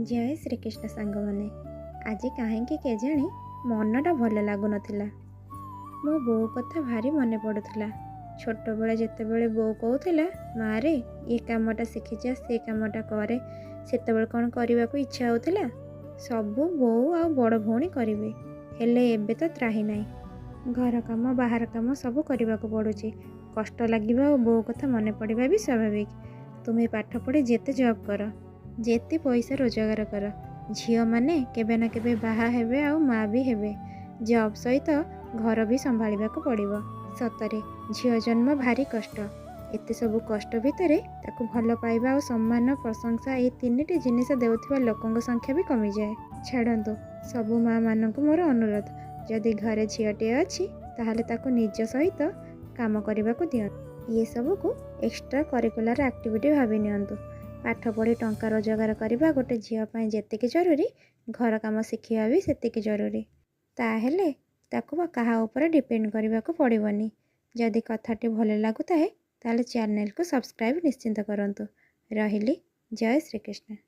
ଜୟ ଶ୍ରୀକୃଷ୍ଣ ସାଙ୍ଗମାନେ। ଆଜି କାହିଁକି କେଜାଣି ମନଟା ଭଲ ଲାଗୁନଥିଲା। ମୋ ବୋଉ କଥା ଭାରି ମନେ ପଡ଼ୁଥିଲା। ଛୋଟବେଳେ ଯେତେବେଳେ ବୋଉ କହୁଥିଲା, ମାଆରେ ଏ କାମଟା ଶିଖିଯା, ସେ କାମଟା କରେ, ସେତେବେଳେ କ'ଣ କରିବାକୁ ଇଚ୍ଛା ହେଉଥିଲା? ସବୁ ବୋଉ ଆଉ ବଡ଼ ଭଉଣୀ କରିବେ। ହେଲେ ଏବେ ତ ତ୍ରାହି ନାହିଁ। ଘର କାମ, ବାହାର କାମ ସବୁ କରିବାକୁ ପଡ଼ୁଛି। କଷ୍ଟ ଲାଗିବା ଆଉ ବୋଉ କଥା ମନେ ପଡ଼ିବା ବି ସ୍ୱାଭାବିକ। ତୁମେ ପାଠ ପଢ଼ି ଯେତେ ଜବ୍ କର, ଯେତେ ପଇସା ରୋଜଗାର କର, ଝିଅମାନେ କେବେ ନା କେବେ ବାହା ହେବେ ଆଉ ମା ବି ହେବେ। ଜବ୍ ସହିତ ଘର ବି ସମ୍ଭାଳିବାକୁ ପଡ଼ିବ। ସତରେ ଝିଅ ଜନ୍ମ ଭାରି କଷ୍ଟ। ଏତେ ସବୁ କଷ୍ଟ ଭିତରେ ତାକୁ ଭଲ ପାଇବା ଆଉ ସମ୍ମାନ, ପ୍ରଶଂସା ଏଇ ତିନିଟି ଜିନିଷ ଦେଉଥିବା ଲୋକଙ୍କ ସଂଖ୍ୟା ବି କମିଯାଏ। ଛାଡ଼ନ୍ତୁ, ସବୁ ମାଆମାନଙ୍କୁ ମୋର ଅନୁରୋଧ, ଯଦି ଘରେ ଝିଅଟିଏ ଅଛି ତାହେଲେ ତାକୁ ନିଜ ସହିତ କାମ କରିବାକୁ ଦିଅନ୍ତୁ। ଇଏ ସବୁକୁ ଏକ୍ସଟ୍ରା କରିକୁଲାର ଆକ୍ଟିଭିଟି ଭାବି ନିଅନ୍ତୁ। ପାଠ ପଢ଼ି ଟଙ୍କା ରୋଜଗାର କରିବା ଗୋଟେ ଝିଅ ପାଇଁ ଯେତିକି ଜରୁରୀ, ଘର କାମ ଶିଖିବା ବି ସେତିକି ଜରୁରୀ। ତାହେଲେ ତାକୁ ବା କାହା ଉପରେ ଡିପେଣ୍ଡ କରିବାକୁ ପଡ଼ିବନି। ଯଦି କଥାଟି ଭଲ ଲାଗୁଥାଏ ତାହେଲେ ଚ୍ୟାନେଲକୁ ସବସ୍କ୍ରାଇବ୍ ନିଶ୍ଚିନ୍ତ କରନ୍ତୁ। ରହିଲି, ଜୟ ଶ୍ରୀକୃଷ୍ଣ।